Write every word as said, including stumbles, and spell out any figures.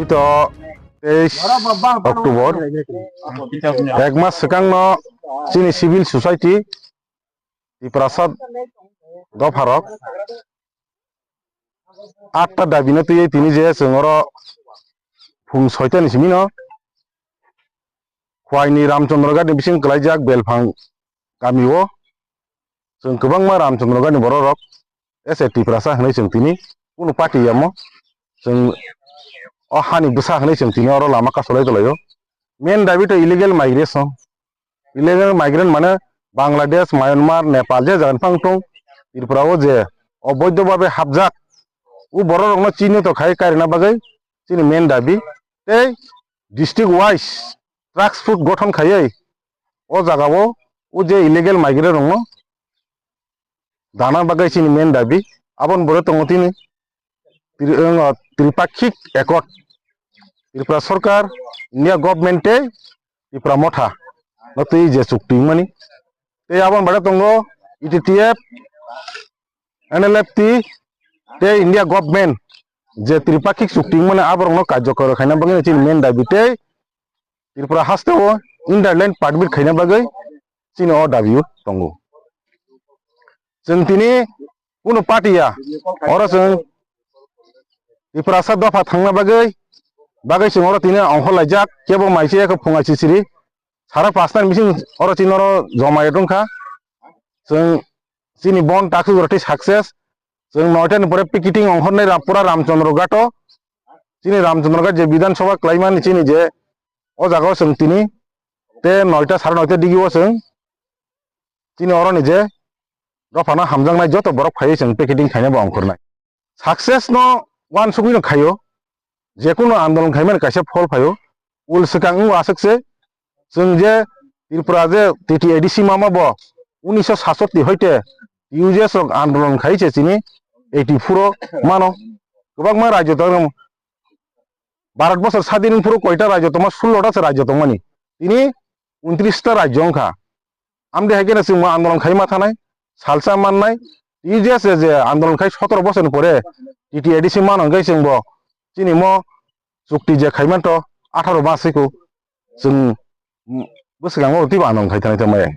To teis October, ek mas swkangno chini civil society Tiprasa dopharok atta dabino twiwi tini je chwng oro phung soitani simino Khwaini Ramchandra Ghat ni bising kwlaijak Belphang kamio chwng kwbangma Ramchandra Ghat ni bororok S A Tiprasa hwnwi chwng tini kunu party yamo chwng o hani bwsa hwnwi chwng tini oro lama kasolai tolaio. Main dabi to illegal migration. Illegal migrant mane Bangladesh, Myanmar, Nepal je jaga ni phang tong Tripura o je oboidho babe hapjak u bororokno chini to khai karina bagwi chini main dabi. Tei district wise task force gothon khaiwi o jagao o je illegal migrant rokno dana bagwi chini main dabi. Aboni boro tongo tini Tri-, wng, Tripakhik Accord, Tripura Sarkar, India Government tei Tipra Motha no twi je chukti wngmani. Tei aboni bade tongo E T T F, N L F T tei India Government je Tripakhik chukti wngmani aborokno karjokor khaina bagwi chini main dabi tei Tripura hasteo Inner Line Permit khaina bagwi chini o dabi tongo. Chwng tini kunu party ya, oro chwng Tiprasa dopha thangna bagwi, bagwi chwng oro tini ongkhor laijak, kebo mai se khe phungai sisiri, sara pasna ni bising oro chini oro joma ya tongkha. Chwng chini bon takhuk rok tei success, chwng noita ni pore picketing ongkhornai Ram-, pura Ramchandra Ghat o, chini Ramchandra Ghat je Bidhan Sabha kwlaimani chini je o jaga o chwng tini te noita sara noita digi o chwng chini oro ni je dophano hamjaknai joto borok phaiwi chwng picketing khaina bo ongkhornai. Success no uansugwi no khaio, jekunu andolon khaimani kaisa phol phaio, ul swkang wng aswk se chwng je Tripura je T T A D C mama bo unisho satsotti hoite T U J S rok andolon khai se chini eighty four o mano. Kwbangma rajyo tong Bharat bosor sadin phuru koita rajyo tongma, sullo ta se rajyo tongmani. Tini untris ta rajyo wngkha. Amde hai khe chwng bo andolon khai ma thanai, salsa mannai, T J S je andolon khai sotoro bosor ni pore T T A D C mano hwnkhe chwng bo chini mo chukti je khai manto atharo mas siko chwng bwswkango twibo andolon khai thanai tongmaya.